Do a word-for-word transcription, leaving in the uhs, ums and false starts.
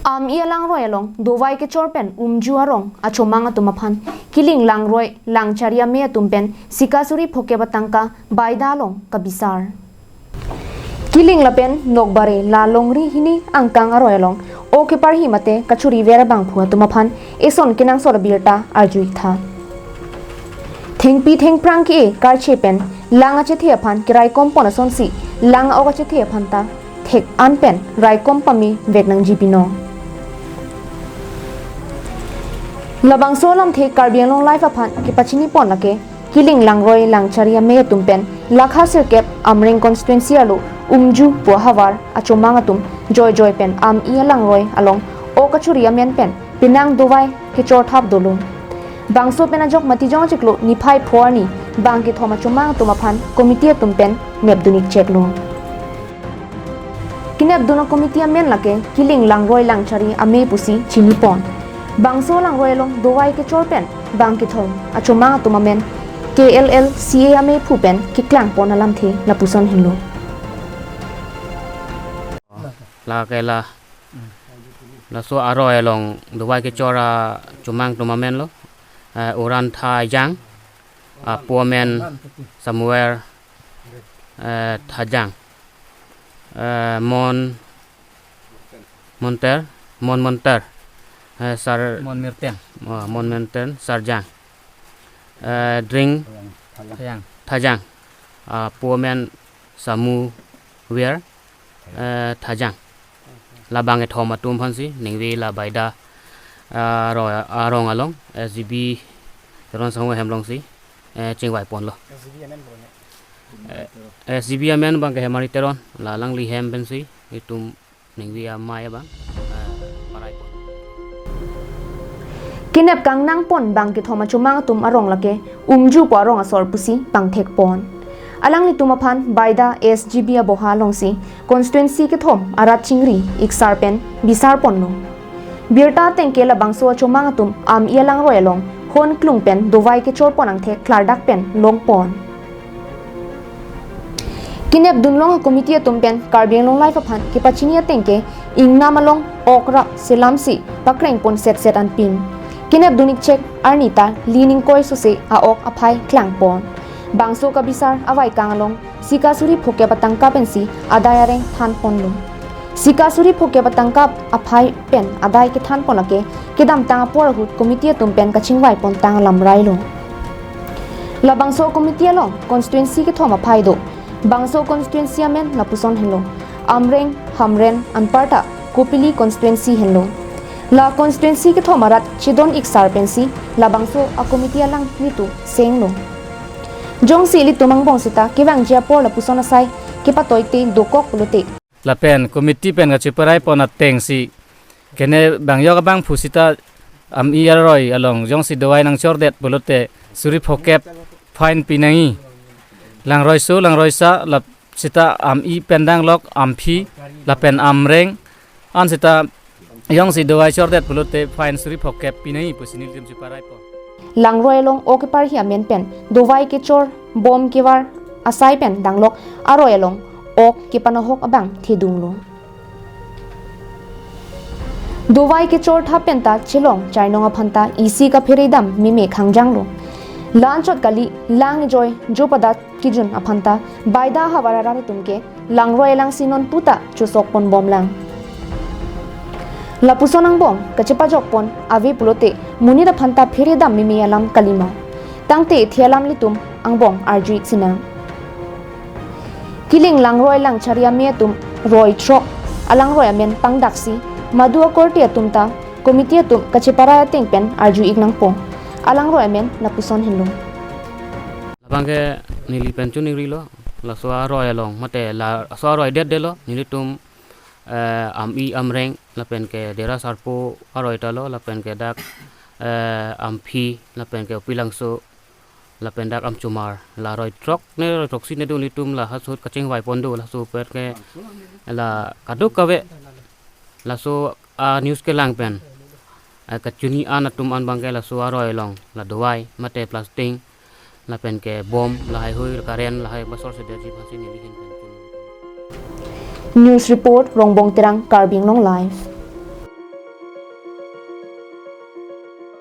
Am-i alangroi along dovai kechor pen umju arong achomang atum aphan kiling langroi langchari amei atum pen sika suri phokep atangka baida along kabisar. Kiling lapen Nokbare la longri hini angkang aroi along o keparhi mate kachuriver abangphu atum aphan eson kenangsot abirta arju-ik tha. Thengpi thengphrang ke-e karche pen lang achethe aphan keraikom pon asonsi lang a-ok achethe aphan ta thek an pen raikom pame vek nangji binong. Labangso alamthe Karbi Anglong Live aphan kepachini pon lake kiling langroi langchari amei atum pen lakha sirkep Amreng constituency arlo umju pu ahavar achomang atum joijoi pen am-i alangroi along o kachuri amen pen penang dovai kechor thap dolo. Bangso pen ajok Matijong achiklo niphai pho arni bang kethom achomang atum aphan committee atum pen nepdun-ik cheklo. Kenepdun a-committee amen lake kiling langroi langchari amei pusi chini pon. Bangso langroi along dovai kechor pen bang kethom achomang atum amen K L L C A amei phu pen keklang pon alamthe lapuson henlo. Lake la, laso aroi along dovai kechor achomang atum amen lo. Eh, Uran Thajang, apo amen Samuel, eh, Thajang, eh, Mon Monter, Mon Monter, eh, Sar Mon Mirten. Oh, Mon Mirten, Sarjang, eh, Dring Thajang. Thajang, apo amen Samuel, eh, Thajang. Labang kethom atum aphansi ningve la baida, ah, ro-, arong along S G B Teron Sangho ahem alongsi, eh, chingvai ponlo. S G B amen bang ke Hemari Teron, la alangli ahem pensi itum ningve amei abang, eh, parai pon. Kenep kangnang pon bang kethom achomang atum arong lake umju pu arong asor pusi pangthek pon. Alanglitum aphan baida S G B aboha alongsi constituency kethom arat chingri-ik sar pen bisar ponlo. Birta ateng ke labangso achomang atum am-i alangroi along hon klung pen dovai kechor pon angthek klardak pen long pon. Kenepdun long a-committee atum pen Karbi Anglong Live aphan kepachini ateng ke ingnam along ok rap selamsi pakreng pon setset anpin. Kenepdun-ik chek arni ta li ningkoi sose a-ok aphai klang pon. Bangso kabisar avaikang along sika suri phokep atangka pensi adai areng than ponlo. Sika suri phokep atangka aphai pen adai kethan pon lake kedamtang apor ahut committee atum pen kachingvai pontang alam railo. Labangso committee along constituency kethom aphai do. Bangso constituency amen lapuson henlo: Amreng, Hamren, anparta Kopili constituency henlo. La constituency kethom arat chedon-ik sar pensi labangso a-committee alanglitum senglo. Jongsi ilitum angbong seta kevangji apor lapuson asai kepatoite dokok pulote. Lapen committee pen kacheparai pon atengsi kene bang yok abangphu seta am-i aroi along jongsi dovai nangchordet pulote suri phokep fine pinangji. Langroiso, langroisa, la seta am-i pen danglok amphi lapen amreng an seta jongsi dovai chordet pulote fine suri phokep pinangji pusi nelitum cheparai pon. Langroi along ok keparhi amen pen dovai kechor bom kevar asai pen danglok aroi along ok kepanohok abang thedunglo. Dovai kechor thap pen ta chelong chainong aphan ta isi kaphere dam meme khangjanglo. La-anchot kali, lang ejoi jo pada kejun aphan ta baida havar arat atum ke langroi alangsi nonpu ta chosok pon bomlang. Lapuson angbong kachepajok pon ave pulote monit aphan ta phere dam meme alam kalima. Tangte thi alam ilitum angbong arju-ik sinang. Kiling langroi langchari amei atum roi throk alangroi amen pangdaksi madu akorte atum ta committee atum kacheparai ateng pen arju-ik nangpo. Alangroi amen lapuson henlo. Labang ke neli pen chuningrilo, laso aroi along mate laso aroi detdetlo, nelitum, eh, am-i amreng lapen ke Dera Sarpo aroi talo lapen ke dak, eh, amphi lapen ke Upilangso lapen dak Amchumar, la roi throk ne roi throksi ne do nelitum la hasuhut kachingvai pon do, laso pen ke la kadokave laso a-news kelang pen, eh, kachini an atum an bang ke laso aroi along la dovai mate plastic lapen ke bom lahai hui karen lahai basor sederji aphansi neli ahin pen chini. News report, Rongbong Terang, Karbi Anglong Live.